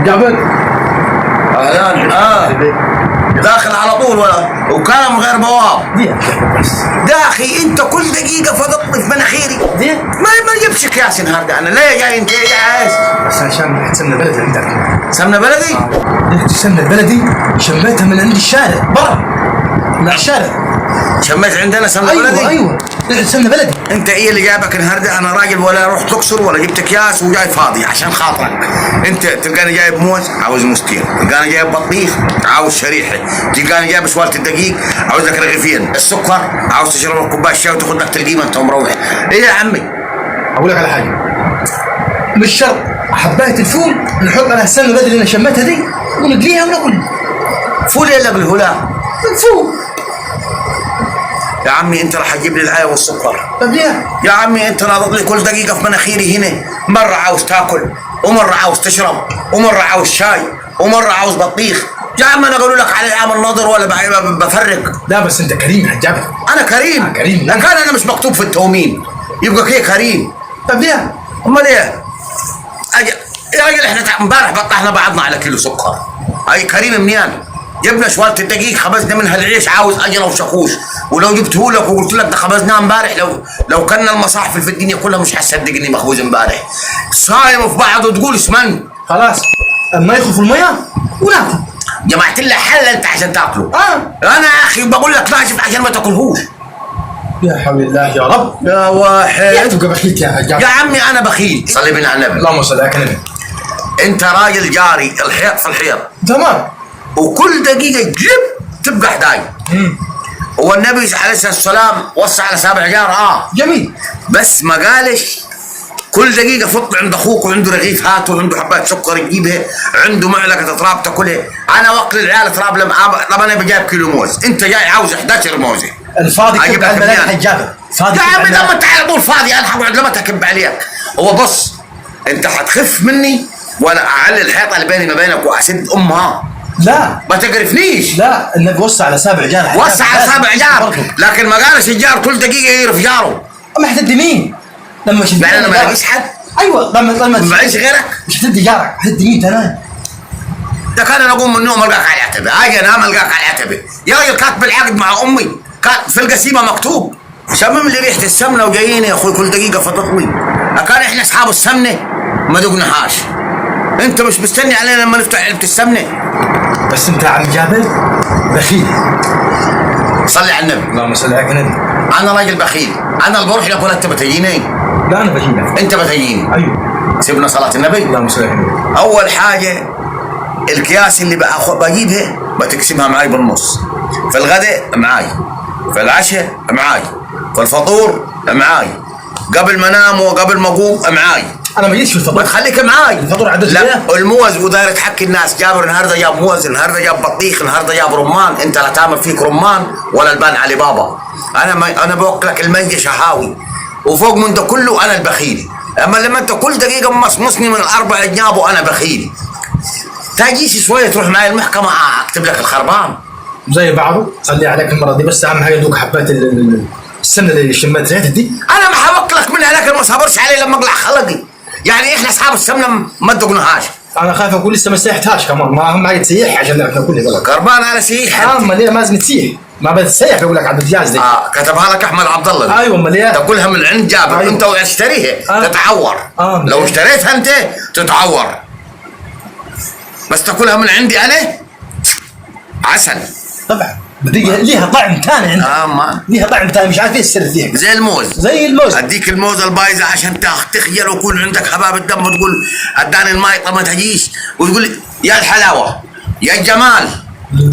جابر اهلا. داخل على طول ولا وكلام غير بواب. دي بس ده اخي انت كل دقيقة فضطني في مناخيري. دي ما اجيبش اكياس النهارده انا. ليه جاي انت عايز بس عشان سمنه بلدي عندك. سمنه بلدي؟ السمنة البلدي شميتها من عند الشارع برا، من على الشارع. شميت عندنا سمنه ايوه بلدي؟ ايوه سمنه بلدي. انت ايه اللي جابك النهارده؟ انا راجل ولا رحت الاقصر ولا جبت اكياس وجاي فاضي عشان خاطرك. انت تلقاني جايب موز عاوز موزتين، تلقاني جايب بطيخ عاوز شريحة، تلقاني جايب سوالة الدقيق عاوز لك رغيفين، السكر عاوز تشرب لك كوباية شاي وتاخذ لك تلقيمه انت ومروح. ايه يا عمي؟ اقول لك على حاجة، مش شرط حبايه الفول نحط عليها السمنة البلدي اللي انا شميتها دي ونقليها وناكل فول الا بالهلا. الفول. يا عمي انت راح تجيب لي العايه والسكر. طب ليه؟ يا عمي انت ناضط لي كل دقيقة في مناخيري هنا، مرة عاوز تاكل ومرة عاوز تشرب ومرة عاوز شاي ومرة عاوز بطيخ. يا عم انا قالوا لك على عام الناظر ولا بفرق؟ لا بس انت كريم يا جابر. انا كريم. آه، كريم. لكن انا مش مكتوب في التومين يبقى كده كريم. طب ليه؟ امال ايه؟ يا راجل احنا امبارح بطحنا بعضنا على كيلو سكر. اي كريم منين؟ جبنا شوالة الدقيق خبزنا منها العيش عاوز اجره وشاكوش، ولو جبته لك وقلت لك ده خبزناه امبارح لو كنا المصاحف في الدنيا كلها مش هتصدق اني مخبوز امبارح. صايم في بعض وتقول اسمن. خلاص اما يدخل في المية وناكل. جمعت لها حله انت عشان تاكله. انا يا اخي بقول لك ناشف عشان ما تاكلهوش. يا حول الله يا رب. يا واحد يا تبقى بخيل يا جابر. يا عمي انا بخيل. صلي بنا على النبي. اللهم صل على النبي. انت راجل جاري الحيط في الحيط. تمام. وكل دقيقة جيب تبقى حداي. هو النبي عليه الصلاة والسلام وصى على سابع جار. جميل. بس ما قالش كل دقيقة فط عند اخوك وعنده رغيف هاته وعنده حبات سكر تجيبها، عنده معلقه تراب تاكلها. انا وكل العيال تراب لما طب انا بجايب كيلو موز، انت جاي عاوز 11 موزة. الفاضي أجيب كب على لك الملاك منين؟ حق جابر. فاضي يا كب عمي على لما الملاك. انت على طول فاضي انا حقعد لما تكب عليك. هو بص انت حتخف مني وانا اعلي الحيطة اللي بيني ما بينك واسد امها. لا ما تقرفنيش. لا النبي وصى على سابع جار. وسع على لازم سابع جار، برضه. لكن ما قالش الجار كل دقيقة يقرف جاره. ما حتدي مين؟ لما شفت يعني انا ما الاقيش حد؟ ايوه لما ما بعيش غيرك؟ مش هتدي جارك، هتدي مين تاني؟ ده كان انا اقوم من النوم القاك على العتبة، اجي انام القاك على العتبة، يا راجل كاتب العقد مع امي، كان في القسيمه مكتوب. شمم لي ريحه السمنة وجايين يا اخوي كل دقيقة فضطني. كان احنا اصحاب السمنة ما دقناهاش. انت مش مستني علينا لما نفتح علبة السمنة؟ بس انت يا عم جابر بخيل. صلي على النبي. اللهم صل على النبي. انا راجل بخيل، انا اللي بروح لك ولا انت بتجيني؟ لا انا بجيلك. انت بتجيني. ايوه. سيبنا صلاة النبي. اللهم صل على النبي. اول حاجة الكياس اللي بجيبها بتقسمها معاي بالنص. في الغداء معاي، في العشاء معاي، في الفطور معاي، قبل ما انام وقبل ما اقوم معاي. انا ما جيتش في الفطور. بتخليك معاي. الفطور عدلت لا فيها؟ الموز وداير تحكي الناس جابر النهارده جاب موز، النهارده جاب بطيخ، النهارده جاب رمان، انت لا تعمل فيك رمان ولا البان علي بابا. انا ما انا بوكلك المنجي شهاوي، وفوق من ده كله انا البخيل. اما لما انت كل دقيقة مصمصني من الاربع جناب وانا بخيل. تجيش شوية تروح معي المحكمة اكتب لك الخربان. زي بعضه خليها عليك المرة دي، بس اهم حاجة دوق حبات السمنة اللي شميت ريحتها دي. انا ما حوكلك منها لكن ما صبرش عليه لما اقلع خلقي. يعني احنا اصحاب السمنة ما دقناهاش. انا خايف اقول لسه ما سيحتهاش كمان، ما اهم حاجة تسيح عشان نعرف ناكلها بلد. خربان على سيح. امال ليه لازم تسيح؟ ما بتسيح بقول لك على الدجاج دي. كتبها لك احمد عبد الله. ايوه امال ايه؟ تاكلها من عند جابر. أيوة. انت واشتريها تتعور. لو اشتريتها انت تتعور، بس تاكلها من عندي انا عسل. طبعا بدي ليها طعم ثاني عندك. ما ليها طعم ثاني مش عارف ايه السر فيها. زي الموز. زي الموز. اديك الموزه البايظه عشان تخجل ويكون عندك هباب الدم وتقول اداني الماي طب ما تجيش وتقول يا الحلاوة يا الجمال.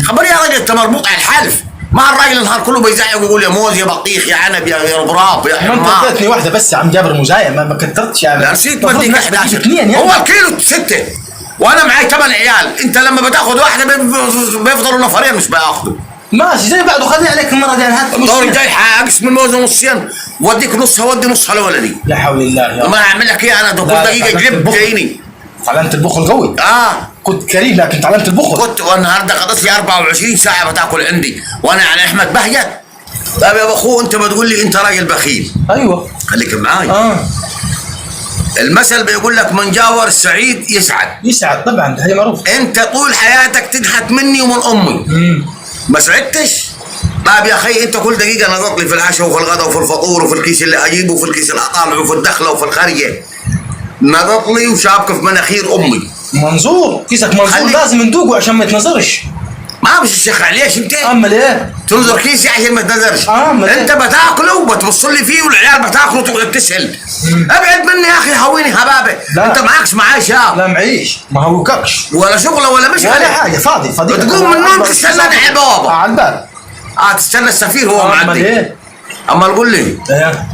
خبر يا راجل انت مربوط على الحلف. ما الراجل النهار كله بيزعق ويقول يا موز يا بطيخ يا عنب يا ربراب يا ما انت حمار. اديتني واحدة بس يا عم جابر موزايه ما كترتش يعني. لا نسيت المفروض بديك الناس بتجيب 11 اثنين يعني. هو الكيلو 6 وانا معي 8 عيال. انت لما بتاخذ واحدة بيفضلوا نفرين مش بياخذوا. ماشي زي بعضه خليها عليك المرة دي. هات الدور الجاي حاقسم الموزه نصين واديك نصها وادي نصها لولدي. لا حول الله يا رب. ما اعمل لك ايه انا ده كل لا، دقيقة تعلمت جلب البخل. جايني. تعلمت البخل قوي. كنت كريم لكن تعلمت البخل. كنت والنهارده قضيت لي 24 ساعة بتاكل عندي وانا يعني احمد بهجت. طيب يا ابو اخو انت بتقول لي انت راجل بخيل. ايوه. خليك معاي. المثل بيقول لك من جاور السعيد يسعد. يسعد طبعا، ده هي معروف. انت طول حياتك تنحت مني ومن امي. ما سعدتش؟ طيب يا اخي انت كل دقيقة نظرت لي في العشاء وفي الغداء وفي الفطور وفي الكيس اللي اجيبه وفي الكيس اللي اطالعه وفي الدخلة وفي الخارجة. نظرت لي وشابكه في مناخير امي. منظور كيسك منظور، لازم ندوقه عشان ما يتنظرش. ما مش الشيخ عليش انت؟ اما ليه؟ تنظر كيسي عشان ما تنظرش. ما انت بتاكله وبتبص لي فيه والعيال بتاكله وتقعد تسال. ابعد مني يا اخي، هويني هبابه. لا. انت معكش معاش يا لا معيش، ما هوككش ولا شغله ولا مشغله ولا حاجة، فاضي فاضي. تقوم من النوم تستناني على البوابة. على الباب. تستنى السفير هو اما معدي. ليه؟ اما قول لي ايه.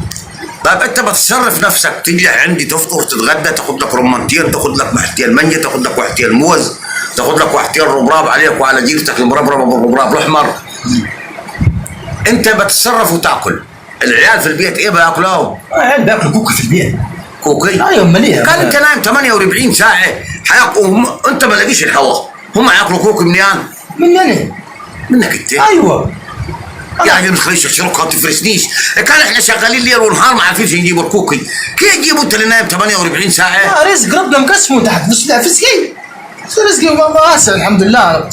طيب انت بتصرف نفسك تيجي عندي تفطر تتغدى، تاخذ لك رمانتين، تاخذ لك محتين منجا، تاخذ لك وحتين موز، تاخذ لك وحتين ربراب عليك وعلى جيرتك المربربه بالربراب الاحمر. انت بتتصرف وتاكل. العيال في البيت ايه بياكلوه؟ العيال بياكلوا كوكي في البيت. كوكي؟ ايوه امال ايه؟ كان انت نايم 48 ساعة حياكلوا، انت ما لاقيش الهواء، هم ياكلوا كوكي منين؟ من انا؟ منك انت. ايوه. يا راجل ما تخليش تشركها ما تفرسنيش، كان احنا شغالين ليل ونهار ما عارفين نجيبوا الكوكي، كيف تجيبوا انت اللي نايم 48 ساعة؟ رزق ربنا مقسمة تحت، بس لا رزقي رزقي واسع الحمد لله.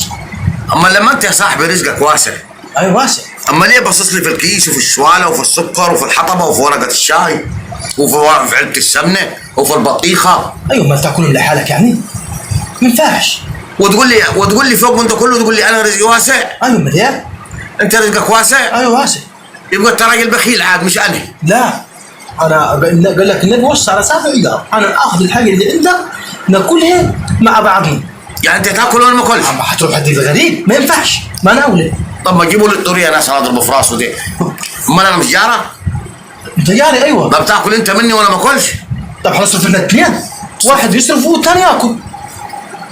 اما لما انت يا صاحبي رزقك واسع. ايوه واسع. اما ليه باصص لي في الكيس وفي الشواله وفي السكر وفي الحطبه وفي ورقة الشاي وفي علبة السمنة وفي البطيخه؟ ايوه ما تاكلهم لحالك يعني؟ ما ينفعش. وتقول لي فوق من ده كله تقول لي انا رزقي واسع؟ ايوه امال ايه؟ انت رزقك واسع؟ ايوه واسع. يبقى انت راجل بخيل عاد مش انا. لا انا قال لك النبي وصى على سابع جار، انا اخذ الحاجة اللي عندك ناكلها مع بعضنا. يعني انت تاكل وانا ما اكلش؟ اما حتروح عند الغريب ما ينفعش، ما انا اولى. طب ما تجيبوا لي الطريه ناس انا اضربه في راسه دي. امال انا مش جاره؟ انت جاري ايوه. ما بتاكل انت مني وانا ما اكلش؟ طب حنصرف لنا اثنين، واحد يصرف والثاني ياكل.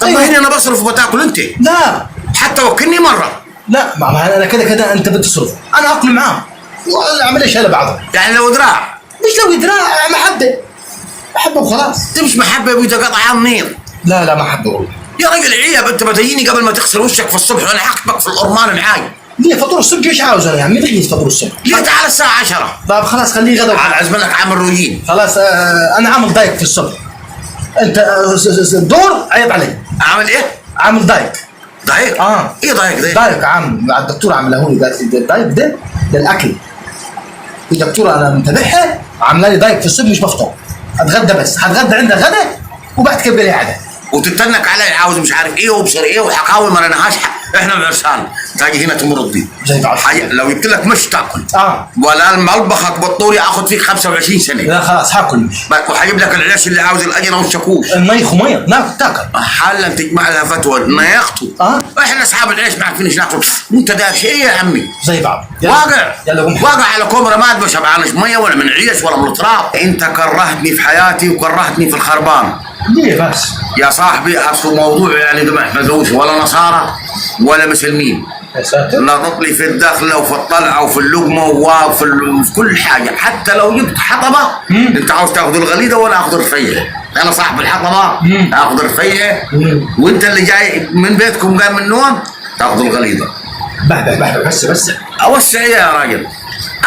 طب ما هنا انا بصرف وبتاكل انت. لا حتى وكلني مرة. لا ما انا كده كده انت بتصرف، انا اكل معاه واعمل ايش على بعضه. يعني لو دراع؟ مش لو دراع، محبة محبة وخلاص. انت مش محبة يا ابوي، ده قطع النير. لا لا محبة والله يا راجل. عيب انت بتجيني قبل ما تغسل وشك في الصبح وانا عاقبك في القرمان معاي. ليه فطور الصبح ايش عاوز انا يا عمي؟ ليه فطور الصبح؟ ليه تعال الساعة 10. طيب خلاص خليه غدا. على عزملك عامل روجين. خلاص انا عامل diet في الصبح. انت الدور عيب علي. عامل ايه؟ عامل diet. diet؟ ايه diet ده؟ diet عامل مع الدكتور عامله لي، قالت لي ال diet ده للاكل. الدكتورة انا متابعها عامله لي diet في الصبح، مش بفطر، اتغدى بس، هتغدى عندها غدا وبعد كده لي عدا. وتتنك علي عاوز مش عارف ايه وبصر ايه وحكاوي ما لناهاش، احنا عرسان تاجي هنا تمرض دي زي بعض. لو جبت لك مش تاكل. ولا مطبخك بالطوري اخذ فيك 25 سنة. لا خلاص هاكل مش. وحجيب لك العيش اللي عاوز الاجنة والشاكوش. النيخ ومية ناكل تاكل. حالا تجمع لها فتوى نيخته. احنا اصحاب العيش ما عارفين ايش ناكل، وانت دارش ايه يا عمي؟ زي بعض. واقع يلا قوم. واقع على كوم رماد، ما شبعانش مية ولا من عيش ولا من تراب. انت كرهتني في حياتي وكرهتني في الخربان. ليه بس؟ يا صاحبي اصل موضوع يعني ده ما يحفظوش ولا نصارى ولا مسلمين. يا ساتر. نطط لي في الدخلة وفي الطلعة وفي اللقمة وفي في كل حاجة، حتى لو جبت حطبه. انت عاوز تاخذ الغليظة وانا اخذ الرفيعة، انا صاحب الحطبه اخذ الرفيعة، وانت اللي جاي من بيتكم قام من النوم تاخذ الغليظة. بهبه بهبه بس اوسع ايه يا راجل؟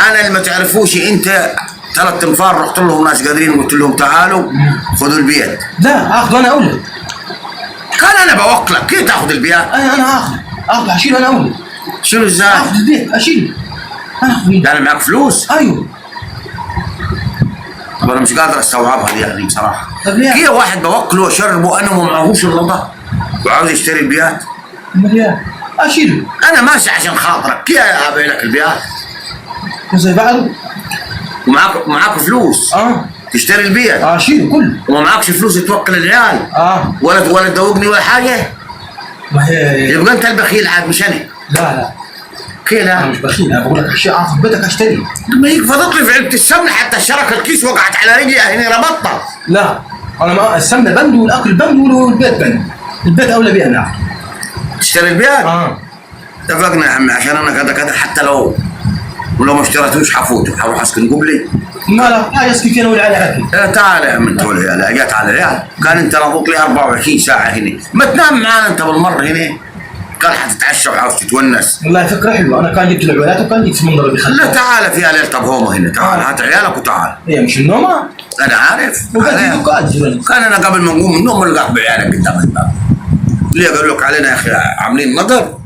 انا اللي ما تعرفوش انت 3 انفار رحت لهم ناس قادرين وقلت لهم تعالوا خذوا البيت. لا اخذه انا اولى. كان انا بوكلك كيف تاخذ البيت؟ انا اخذ اشيله انا اولى. شنو ازاي؟ اخذ البيت اشيله. انا اخذ. يعني معك فلوس؟ ايوه. طب انا مش قادر استوعبها دي يعني بصراحة. طب ليه؟ كيف واحد بوكله واشربه انا وما معهوش الا ده وعاوز يشتري البيات؟ مليان اشيله. انا ماشي عشان خاطرك، كيف ابيع لك البيات؟ زي بعض. ومعاك فلوس. تشتري البيت. اشيله كله. وما معكش فلوس توكل العيال. ولا تذوقني ولا حاجة. ما هي يبقى انت البخيل عاد مش انا. لا لا. كده انا مش بخيل، انا بقول لك اشياء اخذ بيتك اشتري. ما هيك فضلت لي في علبة السمنة حتى الشركة الكيس وقعت على رجلي هنا ربطتها. لا انا ما السمنة بند والاكل بند والبيت بند. البيت اولى بي انا. تشتري البيت؟ اتفقنا يا عمي، عشان انا كذا كذا حتى لو ولو ما اشتريتوش حفوته، حروح اسكن قبلي. ما لا اسكن فين والعيال عافية. تعال يا عم انت والعيال، جات على العيال، كان انت رابط لي 24 ساعة هنا، ما تنام معانا انت بالمرة هنا. قال حتتعشى وعاوز تتونس. والله فكرة حلوة، انا كان جبت العويلات وكان جيت في منظر بخلف. لا تعال فيها ليلة بهومه هنا، تعال هات عيالك وتعال. هي مش النومة؟ انا عارف. وقال عليها. كان انا قبل ما نقوم من النوم نلقاك بعيالك قدام الباب. ليه قالوا لك علينا يا اخي عاملين نظر؟